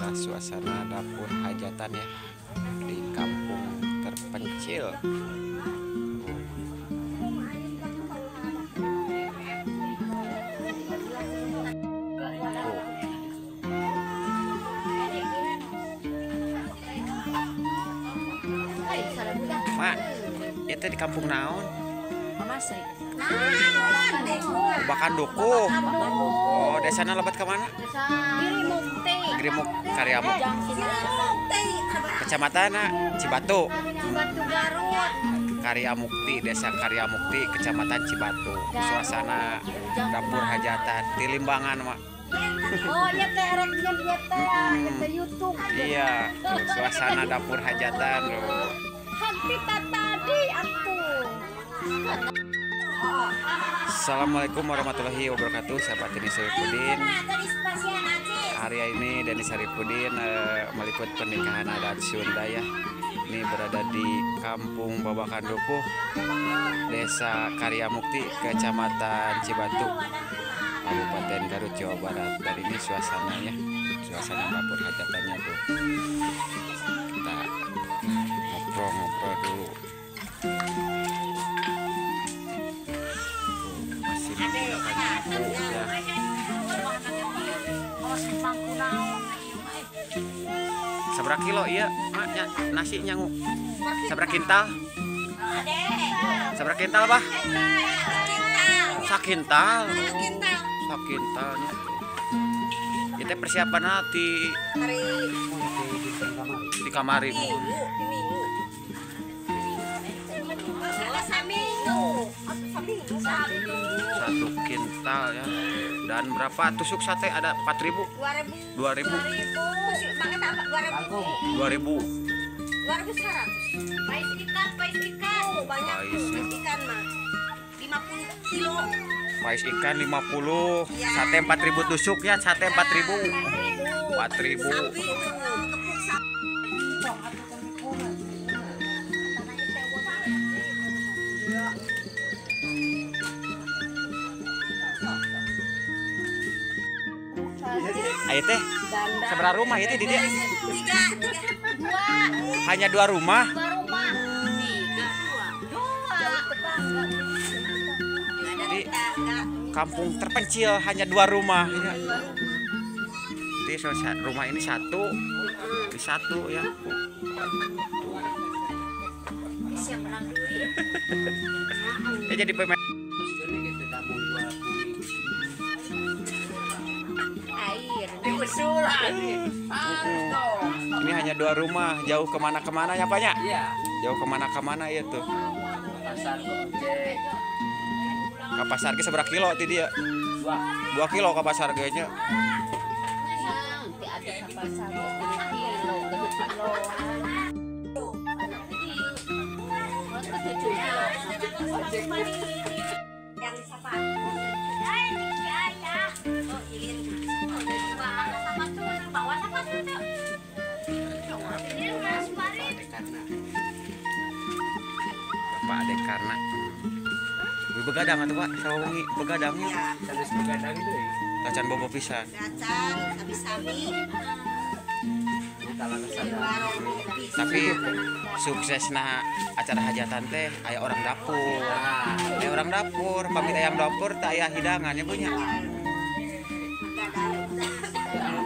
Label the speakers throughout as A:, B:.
A: Inilah suasana dapur hajatan ya di kampung terpencil. Mak, itu di kampung naon? Babakan Dukuh. Oh, desana lebat ke mana?
B: Girimukti.
A: Girimukti, Karyamukti. Kecamatan Cibatu.
B: Cibatu Garut.
A: Karyamukti, Desa Karyamukti, Kecamatan Cibatu. Suasana dapur hajatan di Limbangan, Mak.
B: Oh, iya teh reknya dia teh, YouTube.
A: Iya, tuh, suasana dapur hajatan loh.
B: Hati tadi atuh.
A: Assalamualaikum warahmatullahi wabarakatuh, sahabat Denny Saripudin. Hari ini Denny Saripudin meliput pernikahan adat Sunda ya. Ini berada di Kampung Babakan Dukuh, Desa Karyamukti, Kecamatan Cibatu, Kabupaten Garut, Jawa Barat. Dan ini suasananya, suasana dapur hajatannya tuh. Kita ngobrol-ngobrol dulu. Masih menggunakan garpu ya. Sabra kilo iya, mak nasi nyangu. Sabra kintal. Sabra kintal, bah? Sakintal. Sakintalnya. Kita persiapan hati di kamari. Satu kintal ya. Dan berapa tusuk sate ada? 4.000? 2.000. 2.000. 2.100.
B: Pais ikan, pais ikan. Oh, banyak tuh ikan mah. 50 kilo.
A: Pais ikan 50, ya. Sate 4.000 tusuk ya, sate 4.000. 4.000. Ayo teh, seberapa rumah itu di dia?
B: 3, 2.
A: Hanya 2 rumah.
B: 2 rumah. 3, 2.
A: Jadi kampung terpencil hanya 2 rumah. Ya. Jadi rumah ini satu, di satu ya. Ya jadi pemain. Ini hanya 2 rumah, jauh kemana-kemana ya Pak ya?
C: Iya.
A: Jauh kemana-kemana ya tuh.
C: Pasar ke
A: Ke pasar ke seberapa kilo tadi ya? 2 kilo ke pasar kayaknya. Bapak Ade Karna. Begadang atuh Pak, sawengi begadangnya.
D: Ya.
C: Sanes begadang itu ya.
A: Tacan bobo pisan.
D: Tacan sami-sami.
A: Tapi suksesna acara hajatan teh aya orang dapur. Aya orang dapur, pamit ayam dapur teh aya hidangan ya punya.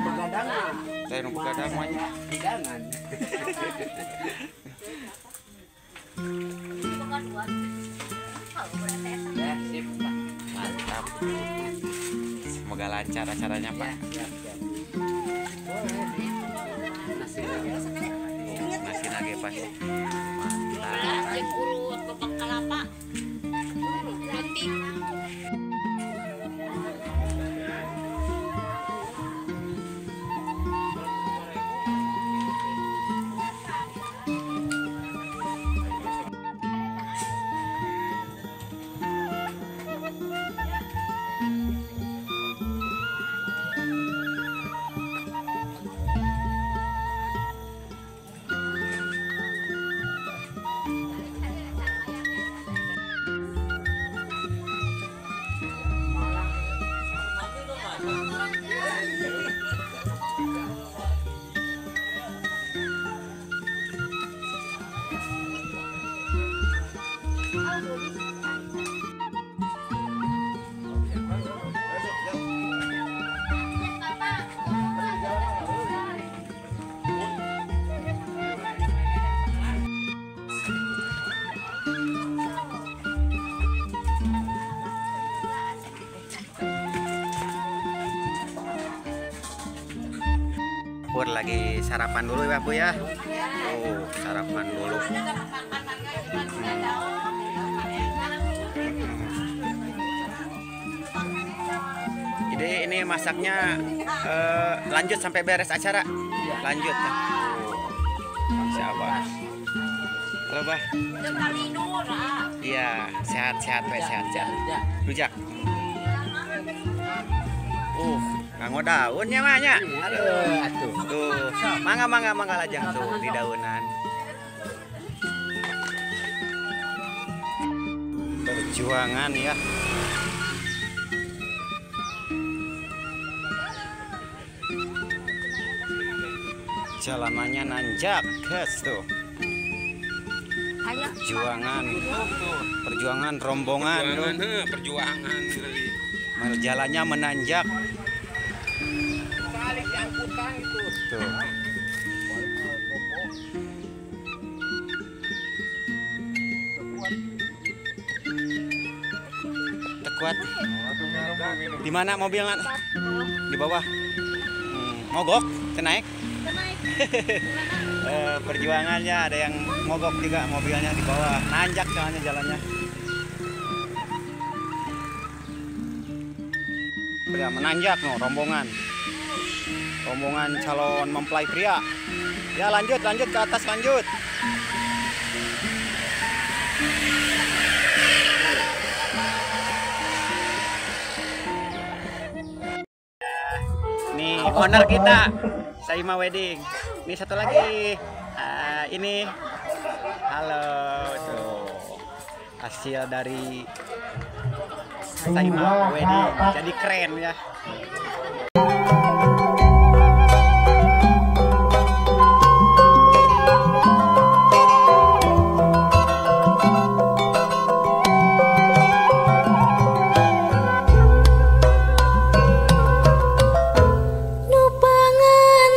C: Begadang mah.
A: Teh nu begadang mah
C: hidangan.
A: Mantap. Semoga lancar acaranya Pak. Nasi nage pasti. Mantap.
B: Urut babak kelapa. Roti.
A: Dapur lagi sarapan dulu ya Bu ya. Oh, sarapan dulu. Jadi ini masaknya lanjut sampai beres acara. Lanjut. Siapa? Halo Bah. Iya, sehat-sehat, sehat-sehat. Rujak. Nganggo daunnya mah nya. Aduh, atuh. Tuh, mangga mangga mangga lajang tuh di daunan. Perjuangan ya. Jalanannya nanjak, guys tuh. Perjuangan, perjuangan rombongan tuh.
E: Perjuangan.
A: Jalannya menanjak. Tuh. Tekuat. Di mana mobilnya? Di bawah. Mogok, naik. Perjuangannya ada yang mogok juga mobilnya di bawah. Nanjak soalnya jalannya. Menanjak no rombongan. Rombongan calon mempelai pria. Ya lanjut, lanjut ke atas, lanjut. Ini owner kita, Saima Wedding. Ini satu lagi. Ini. Halo tuh. Hasil dari Saima Wedding. Jadi keren ya.
D: Nu pangantenan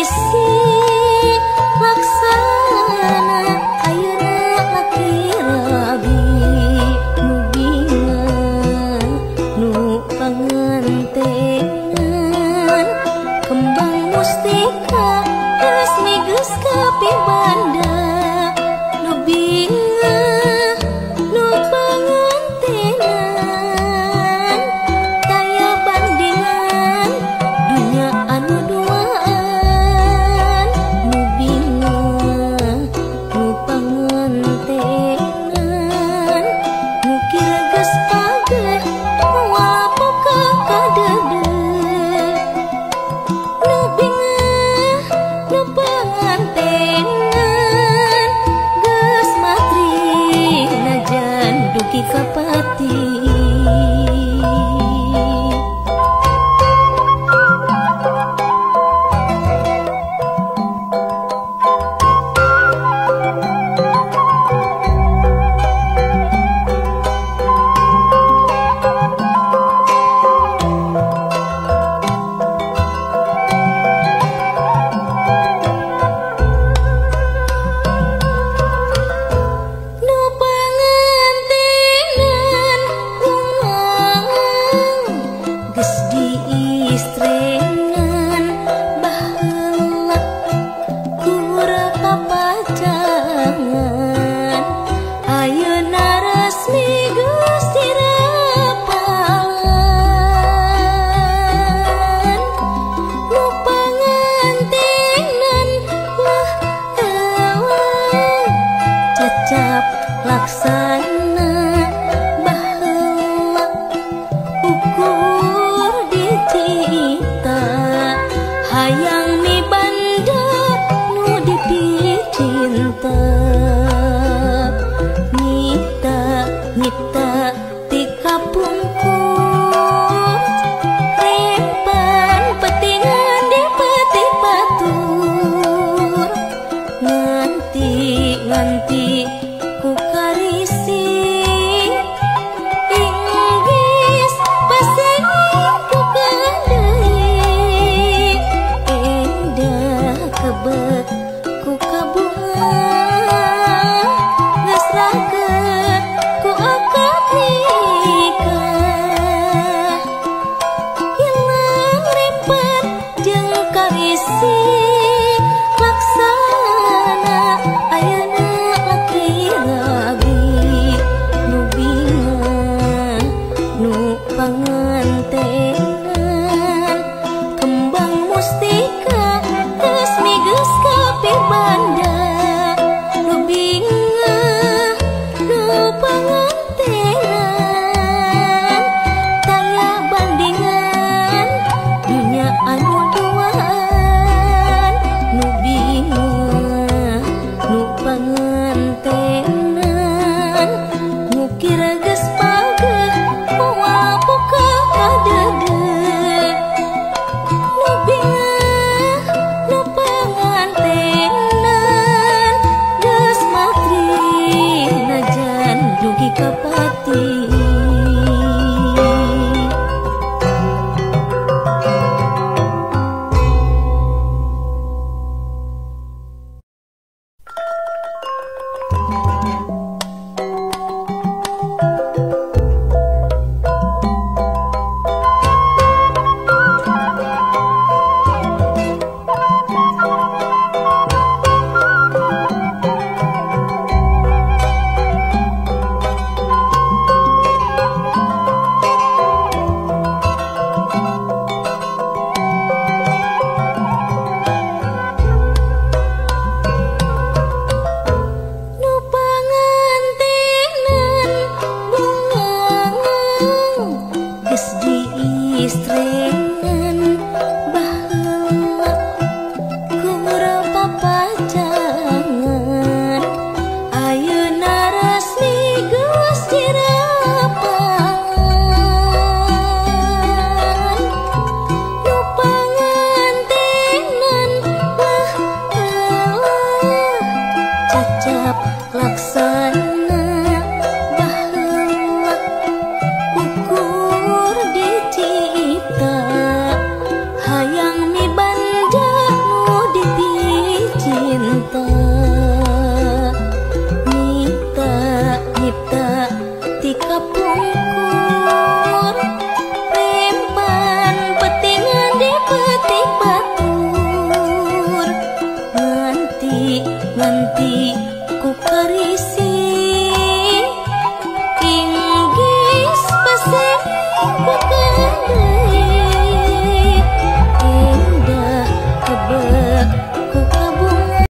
E: karisi laksana ayeuna laki rabi nu bingah nu pangantenan kembang mustika resmi geus kapibanda nu bingah nu pangantenan taya bandingan dunya anu duaan nu bingah nu pangantenan nu kira geus pageh moal boga kadeudeung nu bingah nu pangantenan geus matri najan dugi ka pati. Nu pangantenan urang geus diistrenan baheula ku pacangan ayeuna resmi geus dirapalan nu pangantenan lah eueuh cacap laksana baheula ukur dicipta hayang mibanda nu dipicinta nyipta nyipta ti kapungkur rempan petingan di peti batur nganti nganti ku karisi Inggris pasengin ku kandeui endah kebek ku kabunga geus raket ku akad nikah ilang rempan jeung karisi.